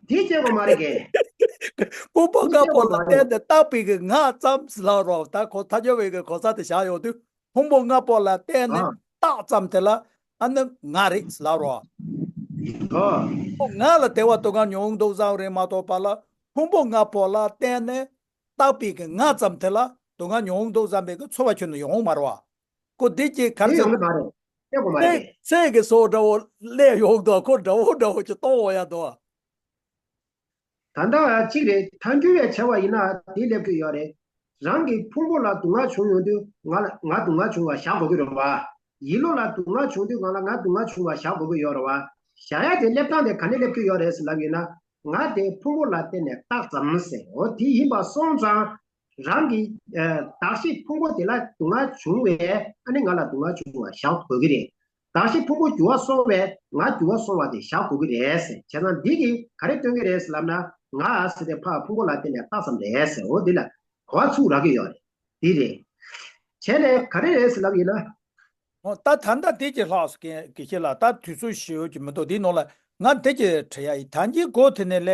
དེ་སྐྱེ་དགོས་མ་རེད་གས། ཕུང་པོ་ལྔ་པོ་ལ་བརྟེན་ནས་བརྟགས་པའི་གི་ང་ཙམ་ལབ་རོགས། ད་ཁོ་ཐལ་འགྱུར་བའི་གི་གང་ཟག་དེ་བཞག་ཡོང་དུས་ཕུང་པོ་ལྔ་པོ་ལ་བརྟེན་ནས་ཨ། བརྟགས་ཙམ་དེ་ལ་ཨ་ནི་ང་རེད་ལབ་རོགས། ཨོ། ང་ལ་བདེ་བ་སྡུག་བསྔལ་མྱོང་འདུག་བསམ་རེད་མ་གཏོགས་པ་ལ་ཕུང་པོ་ལྔ་པོ་ལ་བརྟེན་ནས་བརྟགས་པའི་གི་ང་ཙམ་དེ་ལ་སྡུག་བསྔལ་མྱོང་འདུག་བསམ་པའི་གི་ཚོར་བ་ཁྱོན་ནས་ཡོང་མ་རེད་བ། ཁོ་འདི་གཅིག་ག་རེ་དེ་ཟེར་ཡོང་གི་མ་རེད། སྐྱེ་དགོས་མ་རེད། ཚེ་གི་སོ་འདྲ་བོ་སླེབས་ཡོང་འདུག་ཁོ་འདྲ་བོ་འདྲ་བོ་ཅིག་གཏོང་འོང་ཡ་འདུག་ད་ལྟ་གཅིག་རེད། ཐལ་འགྱུར་བས་ཁྱེར་བ་ཡིན་ན་དེ་སླེབས་ཀྱི་ཡོད་རེད། རང་གི་ཕུང་པོ་ལ་སྡུག་བསྔལ་བྱུང་ཡོང་དུས་ང་ལ་ང་སྡུག་བསྔལ་བྱུང་བ་བཞག་དགོས་ཀྱི་རེད་བ། ཡིད་བློ་ལ་སྡུག་བསྔལ་བྱུང་དུས་ང་ལ་ང་སྡུག་བསྔལ་བྱུང་བ་བཞག་དགོས་ཀྱི་ཡོད་རེད་བ། བཞག་ཡ་དེ་སླེབས་སྟངས་དེ་ག་ནས་སླེབས་ཀྱི་ཡོད་རེད་ཟེར་ལབ་ཡོད་ན། ང་དེ་ཕུང་པོ་ལ་བརྟེན་ནས་བཏགས་ཙམ་ཟེར། འོ་དེ་ཡིན་པ་སོང་ཙང་། རང་གི་ཨ་གདགས་གཞི་ཕུང་པོ་དེ་ལ་སྡུག་བསྔལ་བྱུང་བས་ཨ་ནི་ང་ལ་སྡུག་བསྔལ་བྱུང་བ་བཞག་དགོས་ཀྱི་རེད། གདགས་གཞི་ཕུང་པོ་འགྱུར་བ་སོང་བས་ང་འགྱུར་བ་སོང་བ་དེ་བཞག་དགོས་ཀྱི་རེད་ཟེར། བྱས་ཙང་འདི་གིས་ག་རེ་སྟོན་གྱི་རེད་ཟེར་ལབ་ན། ང་ཟེར་དེ་ཕར་ཕུང་པོ་ལ་བརྟེན་ནས་བཏགས་ཙམ་རེད་ཟེར། འོ་འདི་ལ་གོ་བ་ཚུགས་རག་གི་ཡོད་རེད། འདི་རེད། བྱས་ནས་ག་རེ་རེད་ཟེར་ལབ་ཡིན་ན། འོ་ད་ད་ལྟ་འདི་གྱི་ལྷག་སོ་དགེ་བཤེས་ལགས། ད་དུས་ཚོད་ཞེ་པོ་ཅིག་མི་འདུག་འདིའི་ནང་ལ་ང་འདི་གྱི་དྲི་ཡ་ཡིན། ད་གིན་གོ་དེ་ནས་ལས།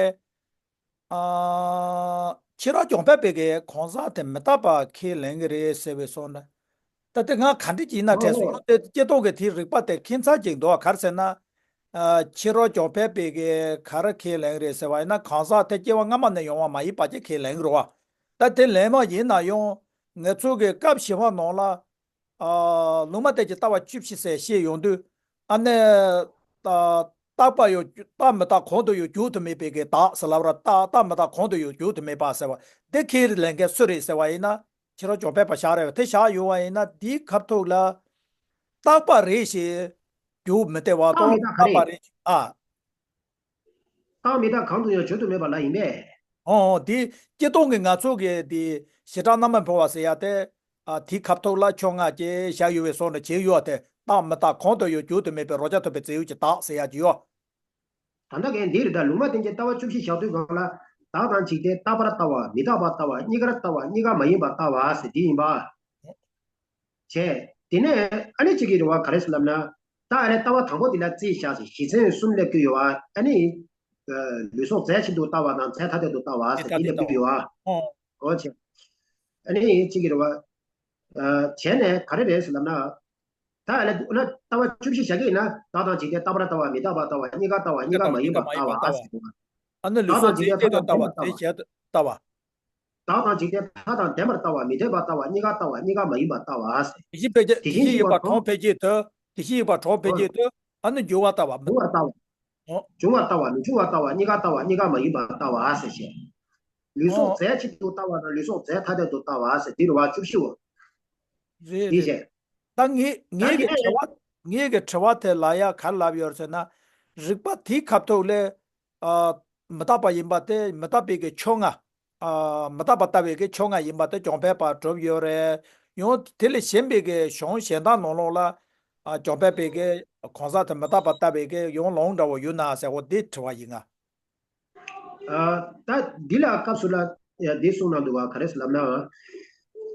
ཨ། ཕྱི་རོལ་གྱོང་འཕེལ་པའི་གི་གང་ཟག་དེ་མི་རྟག་པ་ཁས་ལེན་གི་རེད་ཟེར་བའི་སོང་ན། ད་དེ་ང་ག་འདྲ་ཅིག་ཡིན་ན་དྲན་སོང་། ཨོ། དེ་སྤྱིར་བཏང་གི་དེའི་རིགས་པ་དེ་ཁྱད་མཚར་ཅིག་འདུག་བ། ག་རེ་ཟེར་ན། ཨ། ཕྱི་རོལ་གྱོང་འཕེལ་པའི་གི་ག་རེ་ཁས་ལེན་གི་རེད་ཟེར་བ་ཡིན་ན། གང་ཟག་དེ་སྐྱེ་བ་སྔ་མ་ནས་ཡོང་བ་མ་ཡིན་པ་ཅིག་ཁས་ལེན་གི་རེད་བ། ད་དེ་ལེན་པ་ཡིན་ན་ཡང་ང་ཚོ་གི་སྐབས་བཞི་པ་ནང་ལ། ཨ། ལུང་མ་བསྟན་གྱི་ལྟ་བ་བཅུ་བཞི་ཟེར་བཤད་ཡོང་དུས། ཨ་ནི། ཨ། རྟག་པ་ཡང་རྟག་མི་རྟག་གང་དུ་ཡང་འགྱུར་དུ་མེད་པའི་གི་བདག་ཟེར་ལབ་ར། རྟག་རྟག་མི་རྟག་གང་དུ་ཡང་འགྱུར་དུ་མེད་པ་ཟེར་བ་དེ་ཁས་ལེན་མཁན་སུ་རེད་ཟེར་བ་ཡིན་ན། ཕྱི་རོལ་གྱོང་འཕེལ་པ་བཞག་རེད་བ། དེ་བཞག་ཡོང་བ་ཡིན་ན་དེའི་ཁ་ཐུག་ལ། རྟག་པ་རེད་ཞེས་འགྱུར་མི་སྟེར་བ་དང་། རྟག་མི་རྟག་ག་རེད། རྟག་པ་རེད། ཨ། རྟག་མི་རྟག་གང་དུ་ཡང་འགྱུར་དུ་མེད་པ་ལ་ཡིན་པས། ཨོ་ཨོ། དེ་སྤྱིར་བཏང་གི་ང་ཚོ་གི་དེ་བྱེ་བྲག་རྣམ་པར་འཕེལ་བ་ཟེར་ཡ་དེ། ཨ། དེའི་ཁ་ཐུག་ལ་ཕྱོགས་སྔ་ཅེས་བཞག་ཡོད་པའི་སོང་ན་བྱས་ཡོད་དེ། རྟག་མི་རྟག་གང་དུ་ཡང་འགྱུར་དུ་མེད་པའི་རང་རྐྱ་ཐུབ་པའི་རྫས་ཡོད་ཀྱི་བདག་ཟེར་ཡ་ཅིག་ཡོད། ད་ལྟ་གན་འདི་རེད། ད་ལུང་མ་བསྟན་གྱི་ལྟ་བ་བཅུ་བཞི་བཞག་དུས་སྒང་ལ། བདག་དང་འཇིག་རྟེན་རྟག་པར་ལྟ་བ། མི་རྟག་པར་ལྟ་བ། གཉིས་ཀར་ལྟ་བ། གཉིས་ཀ་མ་ཡིན་པར་ལྟ་བ་ཟེར་འདི་ཡིན་པ། བྱས། དེ་ནས་ཨ་ནི་གཅིག་གི་རེད་བ། ག་རེ་ཟེར་ལབ་ན། ད་ཨ་ནི་ལྟ་བ་དང་པོ་དེ་ལ་རྩིས་བཞག་ཟིན། གཞི་མཚན་གསུམ་སླེབས་ཀྱི་ཡོད་བ། ཨ་ནི། ལུས་སྲོག་རྫས་གཅིག་ཏུ་ལྟ་བ་དང་རྫས་ཐ་དད་དུ་ལྟ་བ་ཟེར་འདི་སླེབས་ཀྱི་ཡོད་བ། ཨོ། འོ་བྱས། ཨ་ནི་གཅིག་གི་རེད་བ། བྱས་ནས་ག་རེ་རེད་ཟེར་ལབ་ན། ད་ཨ་ནི་ལྟ་བ་བཅུ་བཞི་བཞག་གི་ཡིན་ན། བདག་དང་འཇིག་རྟེན་རྟག་པར་ལྟ་བ། མི་རྟག་པར་ལྟ་བ། གཉིས་ཀར་ལྟ་བ། གཉིས་ཀ་མ་ཡིན་པར་ལྟ་བ་ཟེར་འདུག་བ། ཨ་ནི་ལུས་སྲོག་རྫས་ཐ་དད་དུ་ལྟ་བ། དེ་བྱས་ལྟ་བ། བདག་དང་འཇིག་རྟེན་མཐའ་དང་ལྡན་པར་ལྟ་བ། མི་ལྡན་པར་ལྟ་བ། གཉིས་ཀར་ལྟ་བ། གཉིས་ཀ་མ་ཡིན་པར་ལྟ་བ་ཟེར། དེ་བཞིན་ཕལ་ཆེར། དེ་བཞིན་གཤེགས་པ་གྲོང་ཕལ་ཆེར་དུ། དེ་བཞིན་གཤེགས་པ་གྲོང་ཕལ་ཆེར་དུ། ཨ་ནི་འགྱུར་བར་ལྟ་བ། འབྱུང་བར་ལྟ་བ། ཨོ། འབྱུང་བར་ལྟ་བ། མི་འབྱུང་བར་ལྟ་བ། གཉིས་ཀར་ལྟ་བ། གཉིས་ཀ་མ་ཡིན་པར་ལྟ་བ་ཟེར་བཤད། ལུས་སྲོག་ཨོ། རྫས་གཅིག་ཏུ་ལྟ་བ་དང་ལུས་སྲོག་རྫས་ཐ་དད་དུ་ལྟ་བ་ཟེར་འདི་རུ་བ་བཅུ་བཞི་བོ། རེད་འདི་རེད། བཤད། ད་ངས་ངས་ད་ཀྱི་དེ་དྲི་བ་ངས་ཀྱི་དྲི་བ་དེ་ལ་ཡ་ག་རེ་ལབ་ཡོད་ཟེར་ན། རིགས་པ་དེའི་ཁ་ཐུག་ལས། ཨ། མི་རྟག་པ་ཡིན་པ་དེ། མི་རྟག་པའི་གི་ཕྱོགས་སྔ། ཨ། མི་རྟག་པ་ལྟ་བའི་གི་ཕྱོགས་སྔ་ཡིན་པ་དེ་གྱོང་འཕེལ་པ་གྲུབ་ཡོད་རེད། ཡང་དེ་ལས་གཞན་པའི་གི་གཞུང་གཞན་དག་ནང་ལོགས་ལ། ཨ། གྱོང་འཕེལ་པའི་གི་གང་ཟག་དེ་མི་རྟག་པ་ལྟ་བའི་གི་ཡང་ལུང་འདྲ་བོ་ཡོད་ན་ཟེར་བ་འདི་དྲི་བ་ཡིན་ང་། ཨ། ད་འདི་ལ་སྐབས་སུ་ལ་འདི་གསུངས་གནང་འདུག་བ། ག་རེ་ཟེར་ལབ་ན། ཨ།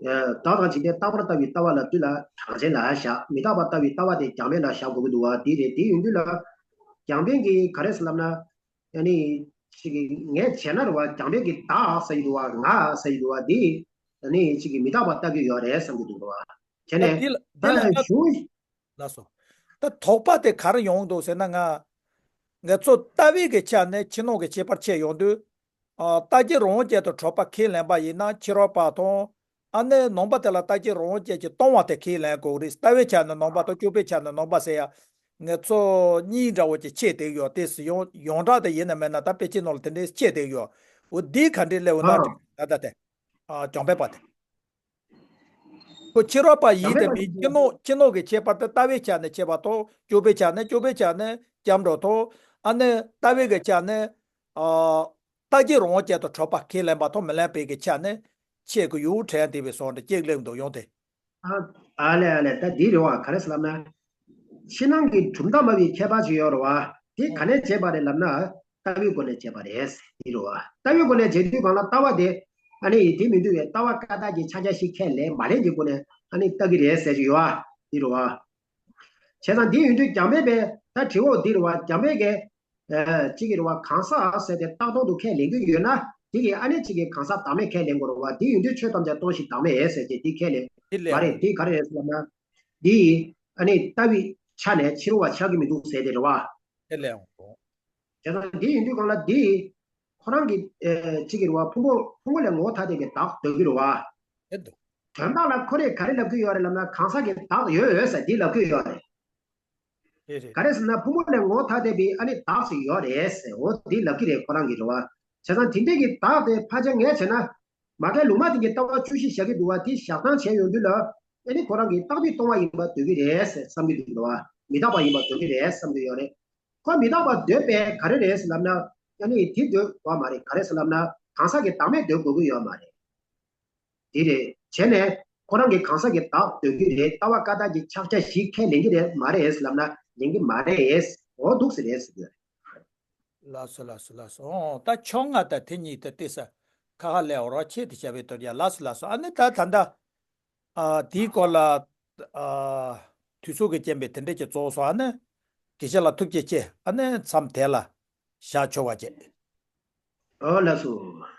བདག་དང་འཇིག་རྟེན་རྟག་པར་ལྟ་བའི་ལྟ་བ་ལ་ལྟོས་ལ་གྲངས་ཅན་ལ་བཞག་མི་རྟག་པར་ལྟ་བའི་ལྟ་བ་དེ་རྒྱང་འཕེན་ལ་བཞག་དགོས་ཀྱི་འདུག་བ། འདི་རེད། དེ་ཡིན་དུས་ལ་རྒྱང་འཕེན་གྱི་ག་རེ་ཟེར་ལབ་ན། ཨ་ནི་ཅིག་གིས་ངས་བྱས་ན་རེད་བ། རྒྱང་འཕེན་གྱི་བདག་ཟེར་གྱི་འདུག་བ། ང་ཟེར་གྱི་འདུག་བ། འདི་ཨ་ནི་ཅིག་གིས་མི་རྟག་པར་ལྟ་གི་ཡོད་རེད་བསམ་གྱི་འདུག་བ། བྱས་ནས་ད་འདི་ལ་ད་འདི་ལ་ང་གཞུང་། ལགས་སོ། ད་དོགས་པ་དེ་ག་རེ་ཡོང་འདུག་ཟེར་ན། ང་ང་ཚོ་ལྟ་བའི་གི་ཆ་ནས་ཕྱི་ནང་གི་ཁྱད་པར་ཕྱེ་ཡོང་དུས། ཨ། རྟགས་ཀྱི་རང་དབང་ཅན་དུ་གྲུབ་པ་ཁས་ལེན་པ་ཡིན་ན་ཕྱི་རོལ་པ་དང་། ཨ་ནི་ནང་པ་དེ་ལ་རྟགས་ཀྱི་རང་དབང་ཅན་གྱིས་སྟོང་པ་དེ་ཁས་ལེན་དགོས་རེད། ལྟ་བའི་ཆ་ནས་ནང་པ་དང་སྤྱོད་པའི་ཆ་ནས་ནང་པ་ཟེར་ཡ། ང་ཚོ་གཉིས་འདྲ་བོ་ཅིག་ཕྱེ་བསྡད་ཡོད་དེ། ཡོངས་ཡོངས་གྲགས་དེ་ཡིན་ན་མིན་ན་ད་དཔེ་ཆའི་ནང་ལ་དེ་འདྲས་ཕྱེ་བསྡད་ཡོད། འོ་འདི་ག་འདྲས་སླེབས་ཡོད་ན། ཨ། ད་ལྟ་དེ། ཨ། གྱོང་འབེབས་པ་དེ། ཁོ་ཕྱི་རོལ་པ་ཡིན་དེ་མིན། ཕྱི་ནང་ཕྱི་ནང་གི་ཁྱད་པར་དེ་ལྟ་བའི་ཆ་ནས་ཕྱེ་བ་དང་། སྤྱོད་པའི་ཆ་ནས། སྤྱོད་པའི་ཆ་ནས་སྐྱབས་འགྲོ་དང་། ཨ་ནི་ལྟ་བའི་གི་ཆ་ནས། ཨ། རྟགས་ཀྱི་རང་དབང་ཅན་དུ་གྲུབ་པ་ཁས་ལེན་པ་དང་མི་ལེན་པའི་གི་ཆ་ནས་ཕྱེ་གི་ཡོད་དྲན་དེ་བའི་སོང་འདྲ་ཅིག་སླེབས་འདུག་ཡོང་དེ། ཨ། ཨ་ལས་ཨ་ལས། ད་འདི་རེད་བ། ག་རེ་ཟེར་ལབ་ན། ཕྱི་ནང་གི་གྲུབ་མཐའ་སྨྲ་བའི་མཁས་པ་ཅིག་ཡོད་རེད་བ། དེ་ག་ནས་བྱས་པ་རེད་ལབ་ན། ལྟ་བའི་སྒོ་ནས་བྱས་པ་རེད་ཟེར། འདི་རེད་བ། ལྟ་བའི་སྒོ་ནས་བྱེད་དུས་སྒང་ལ་ལྟ་བ་དེ། ཨ་ནི་དེ་མི་འདུག་བས། ལྟ་བ་བཀའ་རྟགས་ཀྱི་ཕྱག་རྒྱ་བཞི་ཁས་ལེན་མ་ལེན་གྱི་སྒོ་ནས་ཨ་ནི་ལྟ་གི་རེད་ཟེར་གྱི་ཡོད་བ། འདི་རེད་བ། བྱས་ཙང་འདི་ཡིན་དུས་གྱོང་འབེབས་པས་ད་དྲི་བ་འདི་རེད་བ། གྱོང་འབེབས་ཀྱིས། ཨ། གཅིག་གི་རེད་བ། གང་ཟག་ཟེར་དེ་རྟག་སྟོང་དུ་ཁས་ལེན་གྱི་ཡོད་ན། དེ་གིས་ཨ་ནི་གཅིག་གི་གང་ཟག་བདག་མེད་ཁས་ལེན་དགོས་རེད་བ། དེ་ཡིན་དུས་ཆོས་ཐམས་ཅད་སྟོང་ཞིང་བདག་མེད་ཟེར་གྱི་འདི་ཁས་ལེན་དེ་ལས་མ་རེད། དེ་ག་རེ་རེད་ཟེར་ལབ་ན། འདི་ཨ་ནི་ལྟ་བའི་ཆ་ནས་ཕྱི་རོལ་བ་ཆགས་ཀྱི་མི་འདུག་ཟེར་དེ་རེད་བ། དེ་ལས་འོང་། བྱས་ཙང་འདི་ཡིན་དུས་སྒང་ལ་འདི་ཁོ་རང་གི། ཨ། གཅིག་གི་རེད་བ། ཕུང་པོ་ཕུང་པོ་ལས་ངོ་བོ་ཐ་དད་ཀྱི་བདག་འདོད་ཀྱི་རེད་བ། དེ་འདུག་དོན་དག་ལ་ཁོ་རས་ག་རེ་ལབ་ཀྱི་ཡོད་རེད་ལབ་ན། གང་ཟག་གི་བདག་ཡོད་ཡོད་ཟེར་འདི་ལབ་ཀྱི་ཡོད་རེད། རེད་རེད། ག་རེ་ཟེར་ན་ཕུང་པོ་ལས་ངོ་བོ་ཐ་དད་པའི་ཨ་ནི་བདག་ཅིག་ཡོད་རེད་ཟེར། འོ་འདི་ལབ་ཀྱི་རེད་ཁོ་རང་གིས་རེད་བ། བྱས་ཙང་དེ་འདྲས་ཀྱི་བདག་དེ་ཕལ་ཆེར་ངས་བྱས་ན། མ་མཁས་ལུང་མ་དེ་གི་ལྟ་བ་བཅུ་བཞི་བཞག་གི་འདུག་བ། དེ་བཞག་སྟངས་བྱས་ཡོང་དུས་ལ། ཨ་ནི་ཁོ་རང་གིས་རྟག་པའི་སྟོང་པ་ཡིན་པ་འདོད་ཀྱི་རེད་ཟེར་བསམ་གྱི་འདུག་རེད་བ། མི་རྟག་པ་ཡིན་པ་འདོད་ཀྱི་རེད་བསམ་གྱི་ཡོད་རེད། ཁོ་མི་རྟག་པ་འདོད་པས་ག་རེ་རེད་ཟེར་ལབ་ན། ཨ་ནི་དེ་འདོད་དགོས་མ་རེད། ག་རེ་ཟེར་ལབ་ན། གང་ཟག་གི་བདག་མེད་འདོད་དགོས་ཀྱི་ཡོད་མ་རེད། དེ་རེད། བྱས་ནས་ཁོ་རང་གིས་གང་ཟག་གི་བདག་འདོད་ཀྱི་རེད། ལྟ་བ་བཀའ་རྟགས་ཀྱི་ཕྱག་རྒྱ་བཞི་ཁས་ལེན་གྱི་རེད་མ་རེད་ཟེར་ལབ་ན། ལེན་གྱི་མ་རེད། འོ་འདུག་ཟེར་རེད་ཟེར་གྱི་ཡོད་རེད། ལགས་སོ་ལགས་སོ་ལགས་སོ། ཨོ་ད་ཕྱོགས་སྔ་དང་དེ་གཉིས་དེ་ཏོག་ཙམ་ཁ་ཁ་ལས་འོར་བ་ཆེ་དེ་བྱ་བའི་དོན་ཡ། ལགས་སོ་ལགས་སོ། ཨ་ནི་ད་ད་ལྟ། ཨ། དེའི་སྐོར་ལ། ཨ། དུས་ཚོད་ཀྱི་རྐྱེན་པས་དེ་འདྲས་ཀྱི་རྫོགས་སོང་། ཨ་ནི་དགེ་བཤེས་ལགས་ཐུགས་རྗེ་ཆེ། ཨ་ནི་མཚམས་དེ་ལ་བཞག་ཆོག་པ་བྱེད། ཨོ་ལགས་སོ།